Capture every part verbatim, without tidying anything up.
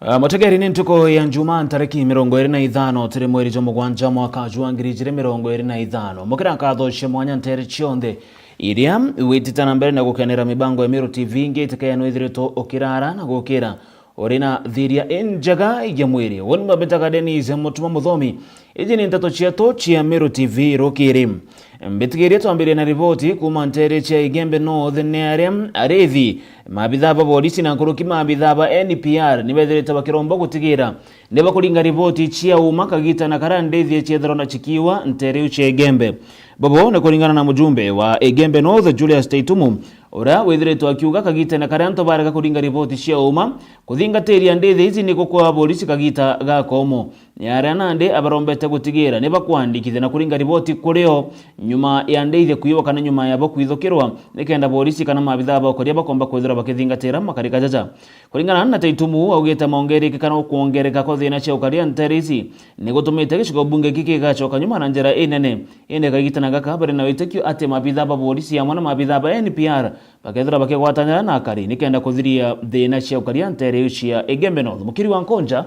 Ah, mutegeri, ni ntuku ya Njumaa, ntariki mirongo iri na ithano tiri mweri jwa mugwanja mwaka jwa ngiri ijiri mirongo iri na ithano. Mukira nkatho cia mwanya ntere cionthe iria witite na mbere na gukenera mibango ya Meru T V, ngitikeya nwithiritwe ukirara na gukira uri na thiria injega ya mwiri. Uni mbitaga Dennis Mutuma Muthomi. Iji ni nteto cietu cia Meru T V rukiri. Mbitigirie twambirie na riboti kuuma ntere cia Igembe North, ni aria arithi, maabithaa ba borisi na nkuruki maabithaa ba N P R ni bethirite bakiromba gutigira ni bakuringa riboti cia uma kagita na karia ndithi ciethirwa na cikiwa ntere iu cia Igembe. Bobo ni kuringana na mujumbe wa Igembe North, Julius Taitumu, uria withiritwe akiuga kagita na karia antu barega kuringa riboti cia uma, kuthingatiria ndithi ici ni gukwa borisi kagita ga komo. Ni aria nandi abarombete gutigira ni bakwandikithia na kuringa riboti kuri o nyuma ya ndithi kwiwa kana nyuma ya bo kwithukirwa, nikenda borisi kana maabithaa ba ukaria bakomba kwithirwa bakithingatira makarika jaja. Kuringana na Taitumu, augite mongereke kana kwongereka kwa thina cia ukaria ntere ici ni gutumite gicigo bunge giki gigacoka nyuma na njira inene. Indi kagita na gaka bari na witikio ati maabithaa ba borisi amwe na maabithaa ba N P R bakethirwa bakigwatanira na akari nikenda kuthiria thina cia ukaria ntere iu cia Igembe North. Mukiri wa Nkonja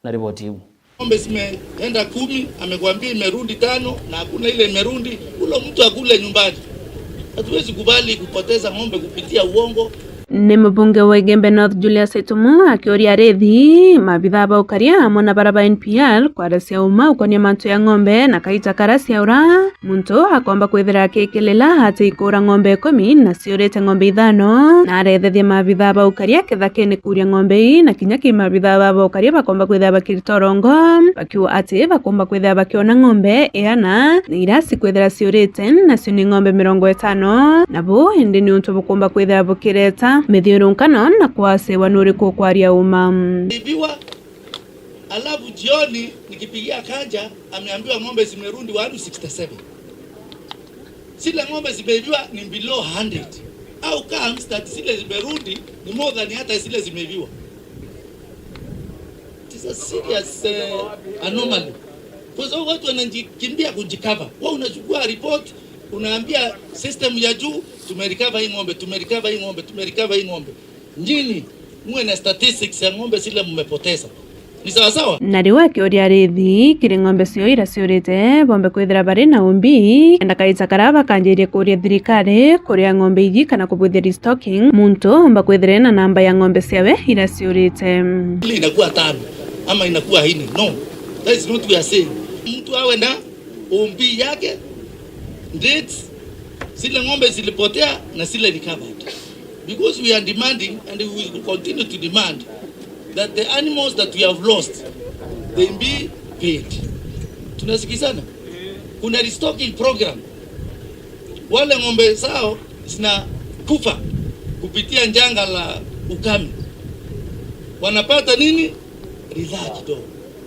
na riboti iu. Ng'ombe zimeenda kumi, amekwambia imerudi tano, na hakuna ile imerudi. Ule mtu akule nyumbani. Hatuwezi kubali kupoteza ng'ombe kupitia uongo. Ni mubunge wa Igembe North Julius Itumu akiuria arithi, maabithaa ba ukaria amwe na bara ba N P R kwaria cia uma ukonia mantu ya ng'ombe na kaita karia ciaura. Muntu akomba kwithira akikilila ati ikuura ng'ombe ikumi na ciurite ng'ombe ithano, na arethethia maabithaa ba ukaria kithakene kuuria ng'ombe ii, na kinya ki maabithaa ba ukaria bakomba kwithira bakirita urongo, bakiuga ati bakomba kwithira bakiona ng'ombe iana na iria cikwithira ciurite, nacio ni ng'ombe mirongo itano, na bu indi ni untu bukomba kwithira bukireta mithiurunkano na kwasewa nuriku kwaria uma. Ibiwa, alafu jioni nikipigia Kanja, ameambiwa ng'ombe zimerudi one sixty-seven. Zile ng'ombe zimeibiwa ni below hundred. How comes that zile zimerudi ni more than hata zile zimeibiwa? It is a serious, eh, anomaly. Kwa sababu watu wanajikimbia kujicover. Wewe unachukua report, unaambia system ya juu, "Tumerecover hii ng'ombe, tumerecover hii ng'ombe, tumerecover hii ng'ombe." Nyinyi muwe na statistics ya ng'ombe zile mmepoteza. Ni sawa sawa? Na riu akiuria arithi kiri ng'ombe cio iria ciurite, bombe kwithira bari na umbi, kenda kaita karia bakanjirie kuuria thirikari kuria ng'ombe iji kana kubwithia restocking, muntu omba kwithira ena namba ya ng'ombe ciawe iria ciurite. Ile inakuwa tano ama inakuwa nne. No, that is not we are saying. Mtu awe na umbi yake, dates, zile ng'ombe zilipotea na zile recovered. Because we are demanding and we will continue to demand that the animals that we have lost, they be paid. Tunasikizana? Kuna restocking program. Wale ng'ombe zao zinakufa kupitia janga la ukame. Wanapata nini? Ridhaa kidogo.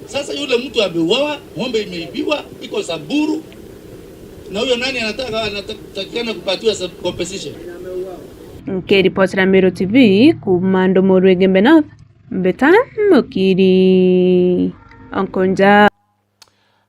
Sasa yule mtu ameuawa, ng'ombe imeibiwa, iko Samburu, na huyo nani anataka, anatakikana kupatiwa sa-, compensation? Nkiripotera Meru T V kuuma Ndumuru Igembe North, Mbita Mukiri Onkonja.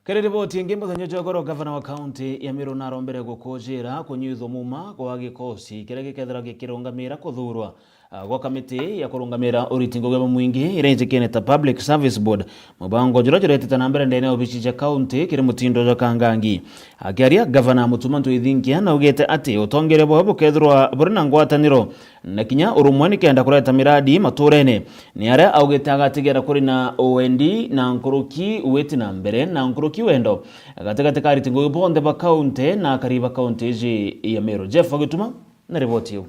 Kiri riboti ingi, muthenya jwa goro, gavana wa kaunti ya Meru narombere gukujira kunyuithwa muma gwa gikosi kiria gikethira gikirungamira kuthurwa, ah, gwa kamiti ya kurungamira uriti ngugi bwa mwingi iria ijikene ta Public Service Board, mubango juria juretete na mbere ndene ya obici cia kaunti kiri mutindo jwa kangangi. Akiaria, gavana Mutuma M'Ethingia naugite ati utongeria bwao bukethirwa buri na ngwataniro na kinya urumwe nikenda kureta miradi maturene. Ni aria augite agatigera kuri na uwendi na nkuruki witi na mbere na nkuruki wendo gatigati ka ariti ngugi bonthe ba kaunti na akari ba kaunti iji ya Meru. Jeff Gituma na riboti iu.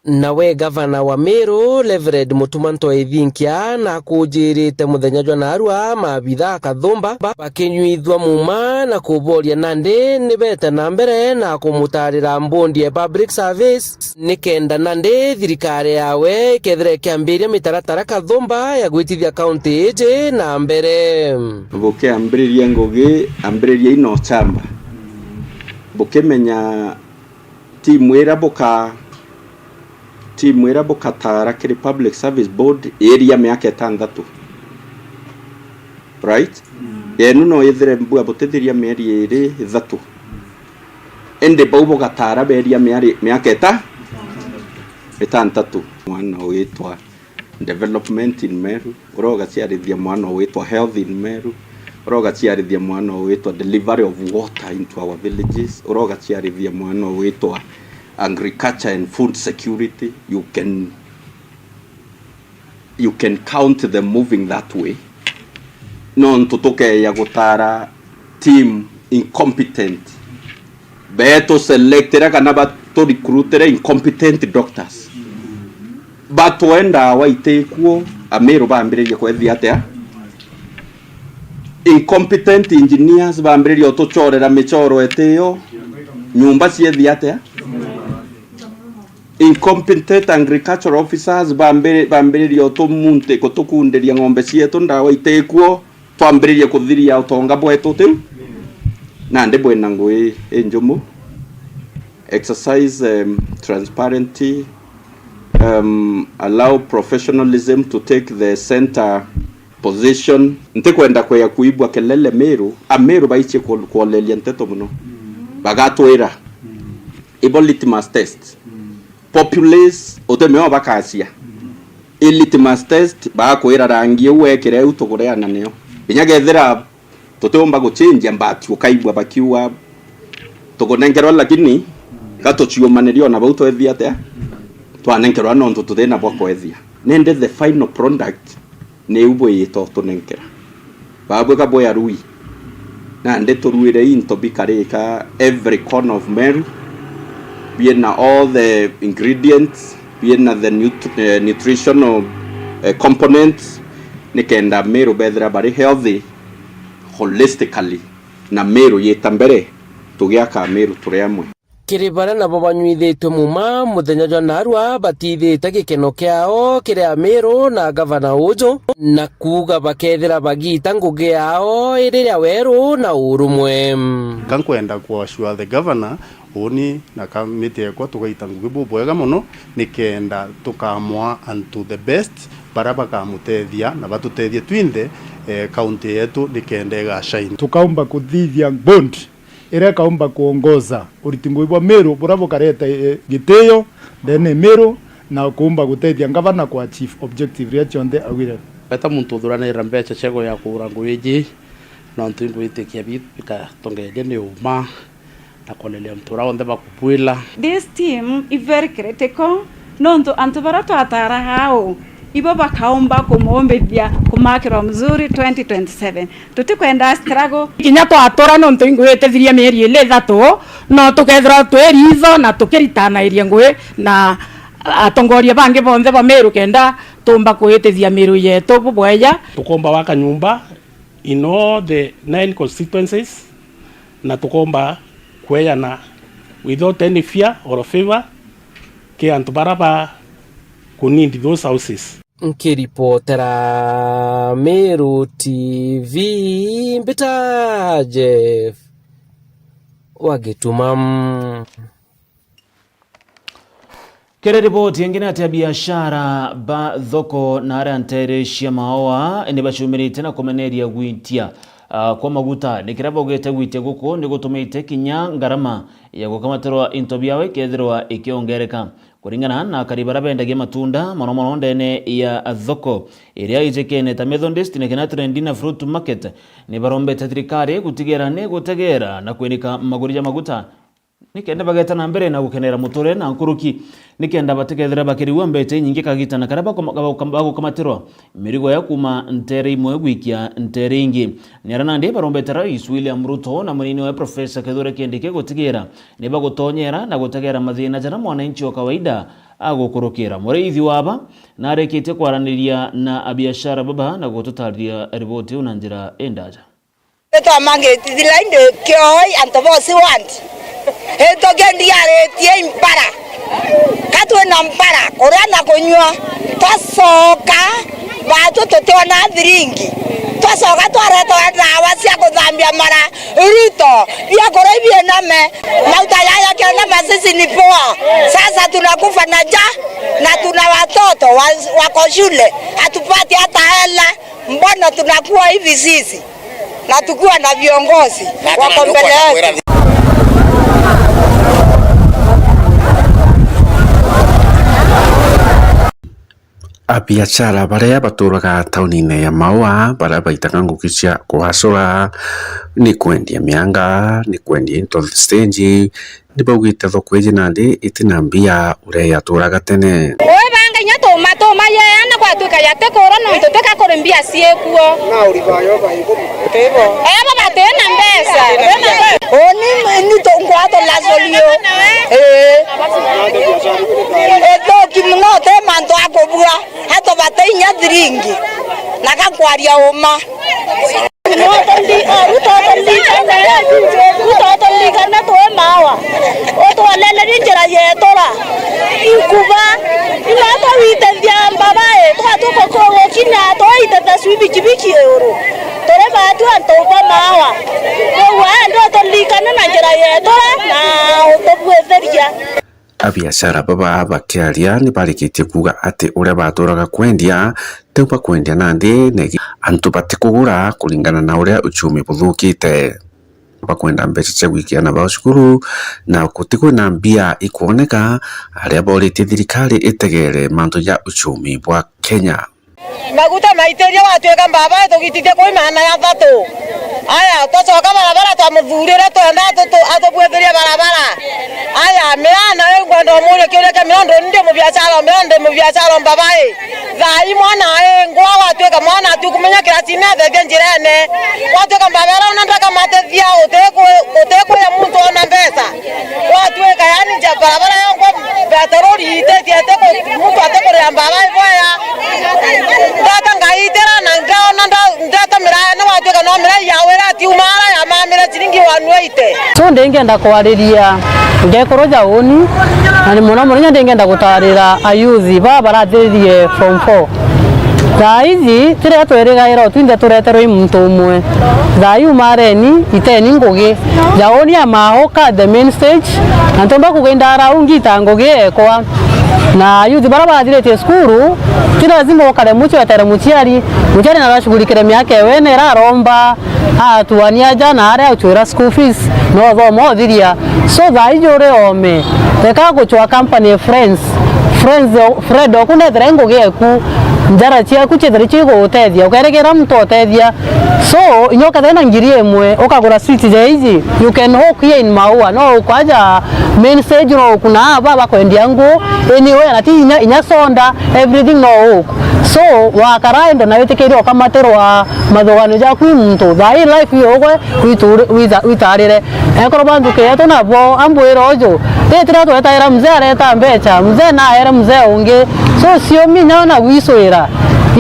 Nawe gavana wa Meru, Reverend Mutuma M'Ethingia, nakujirite muthenya jwa narua maabitha a Kathumba ba-, bakinyuithwa muma na kuboria nandi nibete na mbere na kumutarira mbondi ya Public Service. Nikenda nandi thirikari yawe ikethira ikiambiria mitaratara Kathumba ya gwitithia kaunti iji na mbere. Bukiambiriria ngugi, ambiririai na uchamba. Bukimenya timu iria buka-, timu iria bukatara kiri Public Service Board iria miaka itanthatu. Right? Yenu no yithire mbua butithiria mieri iiri, ithatu. Indi bau bugatara beria miari-, miaka ita-, itantatu. Mwana witwa development in Meru, urogaciarithia mwana ugwitwa health in Meru, urogaciarithia mwana ugwitwa delivery of water into our villages, urogaciarithia mwana ugwitwa agriculture and food security. You can, you can count them moving that way. Nontu tukeeja gutara team incompetent, betu selectire kana batu recruitire incompetent doctors. Batwe ndawa itikuo, Amiru bambiririe kwethia atia? Incompetent engineers bambiririe utuchorera michoro itiyo, nyumba ciethia atia? Incompetent agricultural officers bambiri-, bambiririe utumunti-, gutukundiria ng'ombe cietu ndawa itikuo, twambiririe kuthiria utonga bwetu tiu. Nandi bwina ngui injumu. Exercise, um, transparency, um, allow professionalism to take the center position. Ntikwenda kwea kuibua kelele Miru, Amiru baichie ku-, kuoleria nteto muno. Bagatwira, ibo litmus test. Populace, utemeo bakacia. I litmus test, bakwira rangi uu wekire u tukureana nio. Inya kethira tutiumba guchenjia, but ukaigua bakiuga tukunenkerwa, lakini gatuciumaniria ona bau twethia atia? Twanenkerwa nontu tuthina bwa kwethia. Nende the final product niu bwiyita utunenkera. Babwika bwi arui. Nandi turuire into bikarika every corner of Meru. Biena all the ingredients, biena the nut-, eh, nutritional, eh, components, nikenda Meru bethira bari healthy holistically, na Meru yita mbere, tugiaka Meru turi amwe. Kiri baria nabo banyuithitue muma muthenya jwa narua, batithite gikeno kiao kiri Amiru na gavana uju, na kuuga bakethira bagiita ngugi yao iri ya weru na urumwe. Ka nkwenda ku assure the governor, uuni na kamiti yeekwa tugaita ngugi bubwega mono, nikenda tukamwa unto the best, baria bakamutethia na batutethie twinthe, eh, county yetu nikenda igashine. Tukaumba kuthithia bond iria ikaumba kwongoza uriti ngugi bwa Miru buria bukareta, eh, gitio ndene Miru na kuumba gutethia ngavana ku achieve objective iria cionthe augire. Weta muntu uthuranira mbeca cia kuya kugura ngugi iji, nontu ingwitikia bi-, bikatongeria ni uma na kwoneria antu aria onthe bakubwila. This team is very critical, nontu antu baria twataraga au, ibo bakaumba kumumbithia kumakirwa mzuri twenty twenty-seven. Tutikwenda struggle. Kinya twatura nontu ingwitithirie mieri ili ithatu, no tukethirwa twi ritho na tukiritanairia ngugi na atongoria bangi bonthe ba Miru kenda tuumba kwitithia Miru yetu bubweja. Tukomba waka nyumba in all the nine constituencies, na tukomba kweyana without any fear or favor ki antu bara ba ku need those houses. Nkiripotera Meru T V, mbita Jeff wa Gituma. Kiri riboti ingi ni ati abiashara ba thoko na aria ntere cia maoa ni bacumirite na kumeneria gwitia, ah, kwa maguta. Ni kiria baugite gwitia guku ni gutumite kinya ngarama ya gukamatirwa into biao ikethirwa ikiongereka. Kuringana na akari baria bendagia matunda, mono mono ndene ya thoko iria ijikene ta Methodist, Nikenatri na Fruit Market, ni barombete thirikari gutigira ni gutegera na kwinika maguri ja maguta, nikenda bageta na mbere na gukenera muturire na nkuruki, nikenda batikethira bakiriua mbeca inyingi kagita na karia bakoma-, bagukam-, bagukamatirwa mirigo ya kuuma ntere imwe gwikia ntere ingi. Ni aria nandi barombete Rais William Ruto na munini wawe Professor Kithure Kindiki gutigira ni bagutonyera na gutegera mathina jaria mwananchi wa kawaida agukurukira. Muriithi waba narikitie kwaraniria na abiashara baba na gututariria riboti iu na njira indaja. Nitwamangiriti thila indi kioi antu bosi want. Ituki ndiaritie impara. Ka twina mpara, kuria na kunyua. Twacoka, batu tutiona thiringi. Twacoka twareta ndawa cia kuthambia mara. Ruto, biakuria ibiename. Mauta yaya kiona masisi ni poa. Sasa tunakufa na njaa na tuna watoto wa, wako shule. Hatupati hata hela. Mbona tunakuwa hivi sisi? Na tukiwa na viongozi wako mbele yetu. Abiashara baria baturaga taunine ya Maua, baria baitaga ngugi cia kuacura, ni kwendia mianga, ni kwendia into stage, ni baugite thoko iji nandi itina mbia uria yaturaga tene. Ui banga inya tuma, tuma yeana gwatuika ya ti kura nontu tika kuri mbia ciikuo. Ebo bati na mbeca. Uni ni tu ngwatulacurio. Ii. Ithuki mono, ti mantu a kubua. Antu bati inya thiringi. Na ga kwaria uma. Ruto turirikane, Ruto turirikane twi Maua. Utwoneneri njira yetura. Inkuba. Ino twawitithia mbabai, twatuka gukinya, twaitithia cui bikibiki iguru. Turi batu antu ba Maua. Riu aa, ndio turirikane na njira yetura na utubwithiria. Abiashara baba bakiaria ni barikitie kuuga ati uria baturaga kwendia, tiu bakwendia nandi, negi antu batikugura kuringana na uria uchumi buthukite. Bakwenda mbeca cia gwikia ana bao cukuru, na guti kwina mbia ikwoneka, aria boritie thirikari itegere mantu ja uchumi bwa Kenya. Maguta maitiria, watuika mbaba itugitithia kwi maana ya thatu. Aya, twacoka barabara, twamuthurire, twenda atu-, tu-, atubwithirie barabara. Aya, miraa nayo ngwenda umuria kiuria kia miraa, nontu ndi mubiashara o miraa, ndi mubiashara o mbabai. Thaa ii mwana aingwa, watuika mwana atikumenya kirasine, athethia njirene. Watuika mbaba ira ona ndakamatethia, utikwi-, utikwia muntu ona mbeca. Gwatuika yani nja barabara yongwa, peteroli ititie, itiku-, muntu atikuria mbaba iboya. Ndata ngaitira na ndaona nda-, ndata miraa, ni gwatuika no miraa yawira atiuma ara yamamire ciringi one eighty. So ndingenda kwariria ngekuru ja uni, na ni mono mono inya ndingenda gutarira ayuthi baa barathiririe form four. Thaa iji, tiria twerigaira o twinthe tureterwe i muntu umwe. Thaa ii umareni, iteni ngugi. Jaoni amauka at the main stage, na ntumba kuginda arau ngita ngugi ekwa. Na youth bara bathiritie cukuru, ti lazima ukare mucii wetere muciari. Muciari narashughulikire miaka ewe na iraromba, atuania aja na aria uchwira school fees, no uthoma uthiria. So thaa iji uri ome, reka guchwa company friends. Friends, friend oku nethire ngugi eku, njara ciaku ciethire cigutethia, ukerigera muntu utethia. So, inya ukethira na ngiri imwe, ukagura sweet ja iji, you can hawk here in Maua, no ukwaja main stage, no ukuna aba bakwendia ngu, anywhere, na ti inya, inya soda, everything no hawk. So, wakara endo na witikiria ukamatirwa mathuganio jaku i muntu, thaa ii life yogwe, wituri-, witha-, witarire. Ekorwo ba nthuki yetu nabo ambwira uju, ritira twetaira mzee areta mbecha, mzee naere mzee ungi. So, cio minya na gwicwira.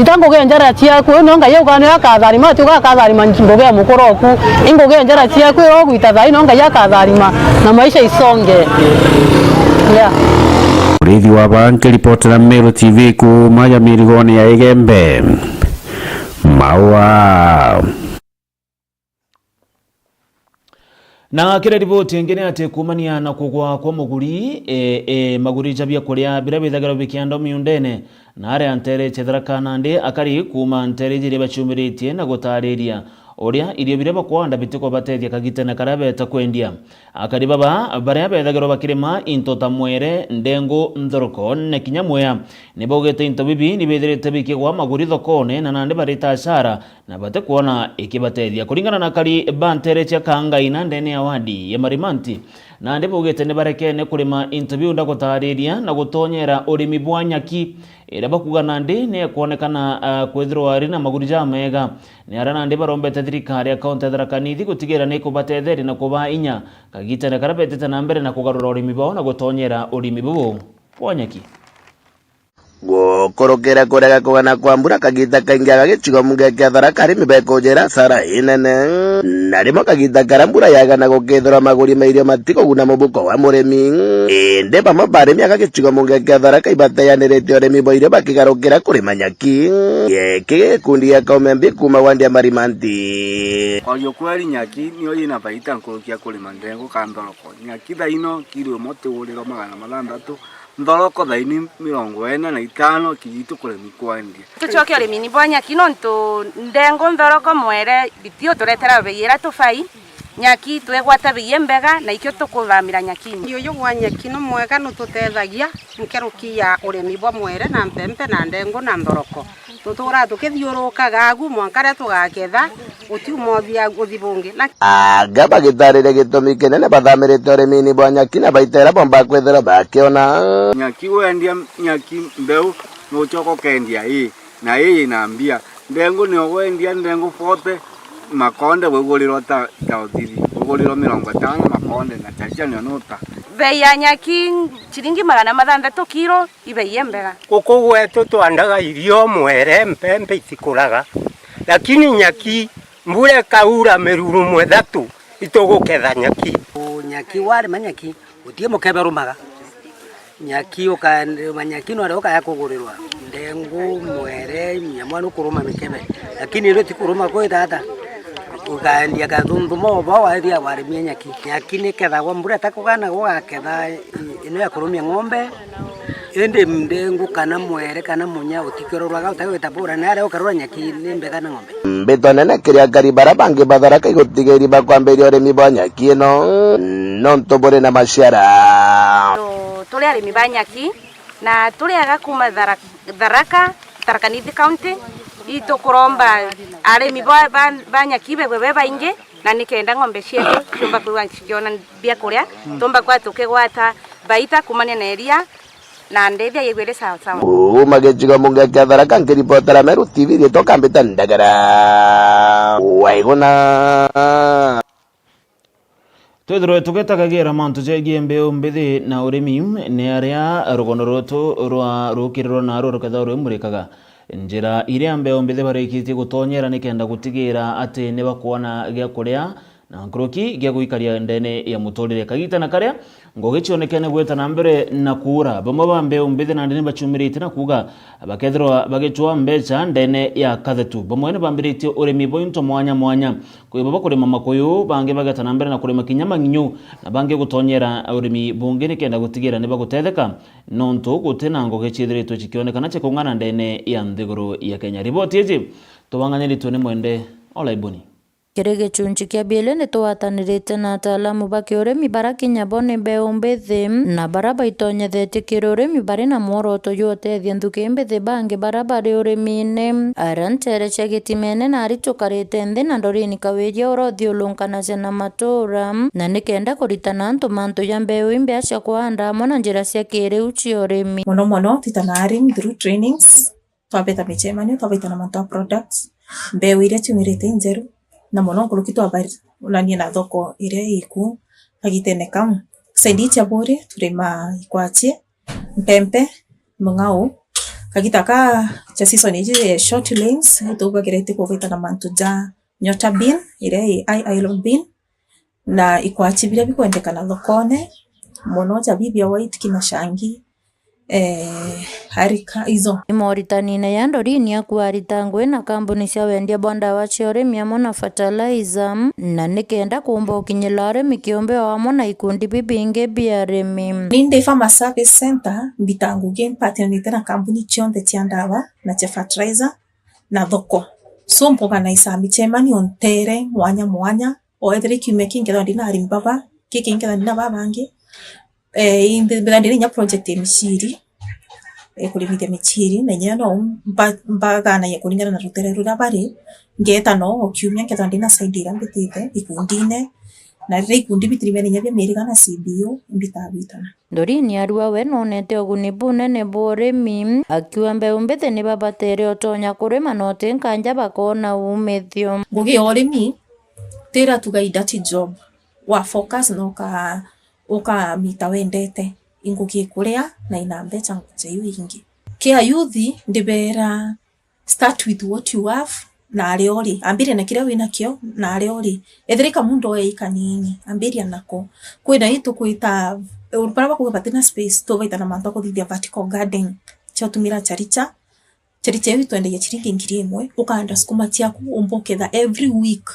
Ita ngugi njara ciaku, ino Ngai auga nio akatharima, ati uga akatharima ngugi ya mukuru oku. I ngugi njara ciaku, iro gwita thaa ino Ngai akatharima, na maisha isonge. Yeah. Urithi wa ba nkiripotera Meru T V kuuma ya mirigone ya Igembe. Maua. Na kiri riboti ingi ni ati kuumania na kugwa kwa muguri, e, e, maguri ja biakuria biria bithagirwa bikiandwa miundene, na aria ntere cia Tharaka nandi akari kuuma ntere iji iria baciumiritie na gutariria uria irio biria bakwanda bitikubatethia kagitene karia beta kwendia. Akari baba baria bethagirwa bakirima into ta mwere, ndengu, nthoroko na kinya mwea, ni baugite into bibi ni bithirite bikigwa maguri thokone na nandi barita asara na batikwona ikibatethia. Kuringana na akari ba ntere cia Kangaina ndene ya wadi ya Marimanti, nandi baugite ni barekene kurima into biu nda gutariria na gutonyera urimi bwa nyaki, iria bakuga nandi ni ekwonekana, ah, kwithirwa ari na maguri jamega. Ni aria nandi barombete thirikari ya kaunti ya Tharaka Nithi gutigira ni kubatetheria na kubaa inya kagitene karia betite na mbere na kugarura urimi bwao na gutonyera urimi bubu bwa nyaki. Gukurukira kurega kugana kwa mbura kagita kaingi aga gicigo mbunge kia Tharaka, arimi bekujira asara inene. Na rimo kagita karia mbura yagana gukithirwa maguri ma irio matikuguna mubuko wa murimi. Indi bamwe ba arimi aga gicigo mbunge kia Tharaka ibateyanirite urimi bwa irio bakigarukira kurima nyaki. Giki gikundi gia Kaume Mbi kuuma wandi ya Marimanti. Kwaria ukweli, nyaki nio yina baita nkuruki ya kurima ndengu ka nthoroko. Nyaki thaino kiro imwe tiguriro magana mathantatu, nthoroko thaini mirongo ina na itano, kijitu kuremi kwendia. Tucoke urimini bwa nyaki nontu ndengu, nthoroko, mwere, biti uturetera bei iria tubai. Nyaki twegwata bei imbega, na ikio tukuthamira nyakini. Uyu gwa nyaki ni mwega, nututethagia nkeruki ya urimi bwa mwere na mpempe na ndengu na nthoroko. Tuturaga tukithiurukaga agu mwanka riria tugaketha, utiuma uthia uthi bungi. Na Anga bagitariria gitumi kinene bathamirite urimini bwa nyaki na baita iria bomba kwithirwa bakiona. Nyaki wendia nyaki mbeu, nuchoka ukendia ii, na ii ina mbia. Ndengu ni ugwendia ndengu forty, makonde bwigurirwa ta, ta uthithi, bwigurirwa mirongo itano makonde, na charicha nio nuta. Bei ya nyaki ciringi magana mathantatu kiro, i bei imbega. Guku gwetu twandaga irio, mwere, mpempe itikuraga, lakini nyaki, mbura ikaura miruru mwethatu, ituguketha nyaki. U nyaki, warima nyaki, guti mukebe urumaga. Nyaki ukarima nyaki, no aria ukaya kugurirwa ndengu, mwere, nyamwa nukuruma mikebe, lakini iri tikuruma kwi tata, ukaendia kathunthuma o bau wathia warimia nyaki. Nyaki nikethagwa mbura itakugana, gugaketha i-, ino ya kurumia ng'ombe, indi ndengu kana mwere kana munya utikerorwaga, utagwita bura, na aria ukarora nyaki ni mbega na ng'ombe. Mbito nene kiri akari bara bangi ba Tharaka igutigiri bakwambiria urimi bwa nyaki ino, nontu buri na maciara. Tu-, turi arimi ba nyaki, na turi aga kuma Thara-, Tharaka, Tharaka Nithi County, itukuromba arimi ba, ba, ba nyaki begwe be baingi, na nikenda ng'ombe cietu ciumba kwigua cikiona biakuria, tumba kwa tukigwata baita kumania na iria, na ndethia yegwire sawa sawa. Uu magicigo mbunge kia Tharaka, nkiripotera Meru T V, riitwa Kambita Ndagara. Waiguna. Twithirwe tugitagagira mantu jegie mbeu mbithi na urimi, ni aria rugono rwetu rwa rukiriro narwo rukethirwa rwimurikaga njira iria mbeu mbithi barikitie gutonyera nikenda gutigira ati ni bakwona gia kuria, na nkuruki gia gwikaria ndene ya muturire. Kagita na karia ngugi cionekene gwita na mbere na kuura, bamwe ba mbeu mbithi nandi ni baciumiritie na kuuga bakethirwa bagicwa mbeca ndene ya kathetu. Bamwe ni bambiritie urimi bwa into mwanya mwanya, kwi bo bakurima makuyu, bangi bageta na mbere na kurima kinya mang'inyu, na bangi gutonyera urimi bungi nikenda gutigira ni bagutetheka, nontu guti na ngugi ciithiritwe cikionekana cia kung'ana ndene ya nthiguru ya Kenya. Riboti iji tubang'aniritwe ni Mwende Olaiboni. Kiri gicunci kia biiri ni twatanirite na ataalamu ba kiurimi bara kinya bo ni mbeu mbithi na bara baitonyethetie kiri urimi bari na mworoto jwa utethia nthuki mbithi bangi bara bari urimine. Aria nteere cia Gitimene nari tukarite nthi na Doreen Kawiria uria uthiurunkanagia na matura na nikenda kuritana antu mantu ja mbeu imbea cia kuhanda amwe na njira cia kiriu cia urimi. Mono mono twitana arim through trainings. Twabeta micemanio, twabaita na mantu a products, mbeu iria ciumirite injeru, na mono nkuruki twabaonania na thoko iria iku kagitene kau. Side ii cia buri, turima ikwachi, mpempe, mung'au. Kagita ka cha season iji ya short rains, itugagirite kubaita na mantu ja nyota bean, iria i high iron bean, na ikwachi biria bikwendekana thokone mono, ja bibi ya white, kimashangi, eh, harika, izo. Ni moritanine ya Doreen aku arita ngui na kambuni cia wendia bwa ndawa cia urimi amwe na fertilizer, na nikenda kuumba ukinyira urimi kiumbe o amwe na ikundi bibingi bia arimi. Ni ndi Farmer Service Center, mbita ngugi mpatanite na kambuni cionthe cia ndawa na cia fertilizer na thoko. So, mboganaisaa micemanio nteere mwanya mwanya, o ethira i kiumia ki nkethirwa ndi na arimi baba, ki kingi nkethirwa ndi na babangi. Eh, i mbi-, mbithirwa ndi na inya project ya miciri, eh, kurimithia miciri, na inya no mba-, mbaganagia kuringana na rutere ruria bari, ngeeta no o kiumia nkethirwa ndi na side iria mbitite ikundine, na riria ikundi bitirimene inya bia miriga na C B O, imbitaga gwitana. Doreen arua we nonete uguni bunene bwa urimi, akiuga mbeu mbithi ni babatere utonya kurima na uti nkanja bakona umithio. Ngugi ya urimi, tira tuga i dirty job, wa focus na uka-, ukamita wendete, i ngugi ikuria na ina mbeca ngunja iu ingi. Kia youth, ndibera, start with what you have, na aria uri. Ambiria na kiria winakio, na aria uri. Ethira i kamundo ii kanini, ambiria nako. Kwina ii tukwita, baria bakuuga batina space, tubaita na mantu a kuthithia vertical garden, cia utumira charicha. Charicha iu itwendagia chiringi ngiri imwe, ukahanda sukuma ciaku, umba uketha every week,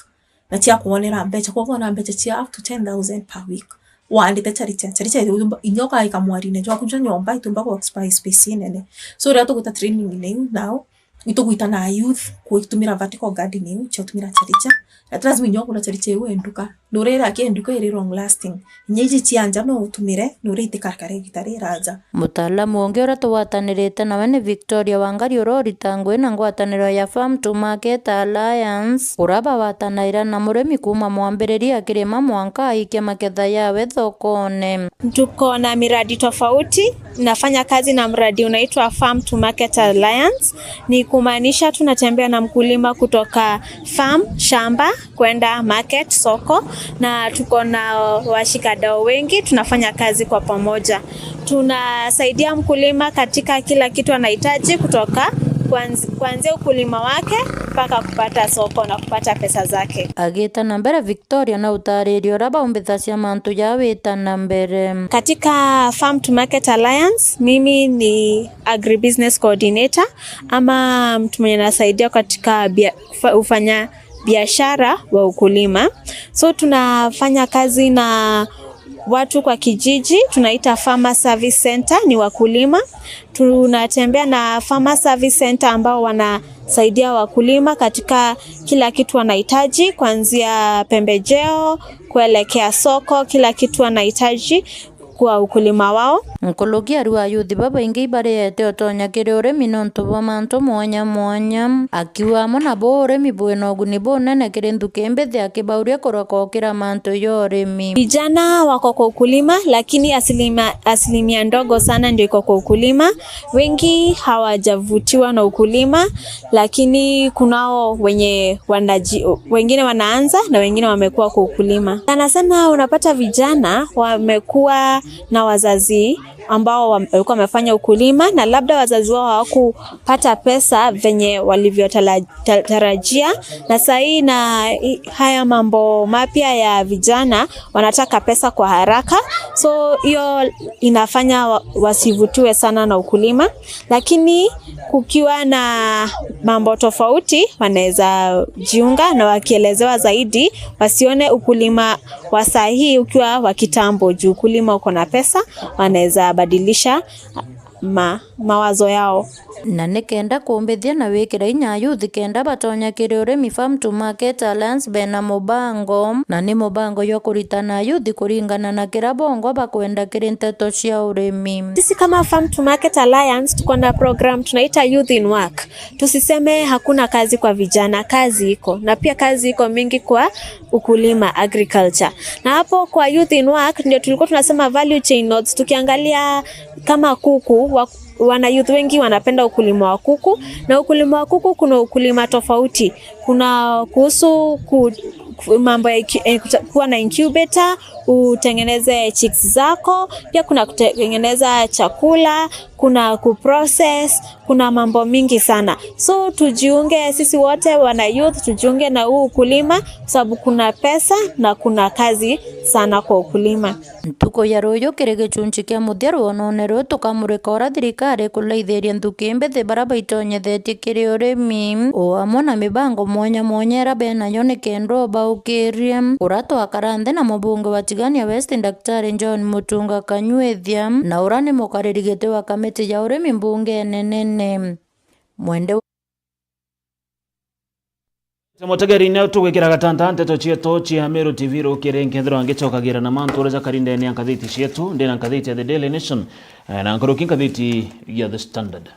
na ciakwonera mbecha. Kwogwo wona mbecha cia up to ten thousand per week. Waandite charicha, charicha iu inya ukaika mwarine jwaku jwa nyomba, itumba ku occupy space inene. So, riria tugwita training-ine iu nao, itugwita na youth kuitumira vertical garden iu, cia utumira charicha. Na ti lazima inya ugure charicha iu i nduka. Nurira ki nduka iri long lasting. Inya iji cia nja no utumire, nurira itikarakare igita riraja. Mutaalamu ungi uria tugwatanirite nawe ni Victoria Wangari, uria uritaga ngugi na ngwataniro ya Farm to Market Alliance, uria bagwatanaira na murimi kuuma mwambiriria akirima mwanka aikia maketha yawe thokone. Tuko na miradi tofauti. Nafanya kazi na mradi unaitwa Farm to Market Alliance. Ni kumaanisha tunatembea na mkulima kutoka farm, shamba, kwenda market, soko, na tuko na washikadau wengi, tunafanya kazi kwa pamoja. Tunasaidia mkulima katika kila kitu anahitaji, kutoka kuanz-, kuanzia ukulima wake mpaka kupata soko na kupata pesa zake. Agita na mbere, Victoria na utaariria uria baumbithagia mantu ja wita na mbere. Katika Farm to Market Alliance, mimi ni agribusiness coordinator, ama mtu mwenye anasaidia katika bia-, ufa-, ufanya biashara wa ukulima. So tunafanya kazi na watu kwa kijiji, tunaita Farmer Service Center, ni wakulima. Tunatembea na Farmer Service Center ambao wanasaidia wakulima katika kila kitu wanahitaji, kuanzia pembejeo, kuelekea soko, kila kitu wanahitaji kwa ukulima wao. Nkuruki aru ayuthi babaingi ibarete utonya kiri urimi nontu bwa mantu mwanya mwanya. Akiuga amwe nabo urimi bwina uguni bunene kiri nthuki mbithi, akibauria kureka ukira mantu ya urimi. Vijana wako kwa ukulima, lakini asilimia, asilimia ndogo sana ndio iko kwa ukulima. Wengi hawajavutiwa na ukulima, lakini kunao wenye wanaji-, wengine wanaanza na wengine wamekuwa kwa ukulima. Sana sana unapata vijana wamekuwa na wazazi ambao wam-, walikuwa wamefanya ukulima, na labda wazazi wao hawakupata pesa venye walivyotarajia, na saa hii na i-, haya mambo mapya ya vijana wanataka pesa kwa haraka, so hiyo inafanya wa-, wasivutiwe sana na ukulima. Lakini kukiwa na mambo tofauti, wanaweza jiunga, na wakielezewa zaidi, wasione ukulima wa saa hii ukiwa wa kitambo, juu ukulima uko na pesa, wanaweza badilisha ma-, mawazo yao. Na ni kenda kumbithia na wikira inya ayuthi kenda batonya kiri urimi, Farm to Market Alliance bena mubango, na ni mubango jwa kuritana ayuthi kuringana na kira bongwa bakwenda kiri nteto cia urimi. Sisi kama Farm to Market Alliance tuko na program tunaita Youth in Work. Tusiseme hakuna kazi kwa vijana, kazi iko. Na pia kazi iko mingi kwa ukulima, agriculture. Na hapo kwa Youth in Work ndio tulikuwa tunasema value chain nodes, tukiangalia kama kuku wa-, wana youth wengi wanapenda ukulima wa kuku, na ukulima wa kuku kuna ukulima tofauti. Kuna kuhusu ku-, ku-, mambo ya incu-, eh, kuta-, kuwa na incubator, utengeneze chicks zako, pia kuna kutengeneza chakula, kuna kuprocess, kuna mambo mingi sana. So tujiunge sisi wote wana youth, tujiunge na huu ukulima, kwa sababu kuna pesa na kuna kazi sana kwa ukulima. Ntuku ya ruuju kiri gichunchi kia muthia rwonone ruu, tukamurika uria thirikari ikulaithiria nthuki mbithi baria baitonyethetie kiri urimi, o amwe na mibango mwanya mwanya iria benayo ni kenda ubaukiria. Uria twakara nthi na mubunge wa Tigania West, Daktari John Mutunga Kanyuithia, na uria ni mukariri giti wa kamiti ya urimi mbungene nene. Mwende Mutegeri, nio tugwikira gatanta nteto cietu cia Meru T V rukiri, nkethirwa ngicokagira na mantu uria jakari ndene ya ngathiti cietu. Ndina ngathiti ya The Daily Nation, eh, na nkuruki ngathiti ya The Standard.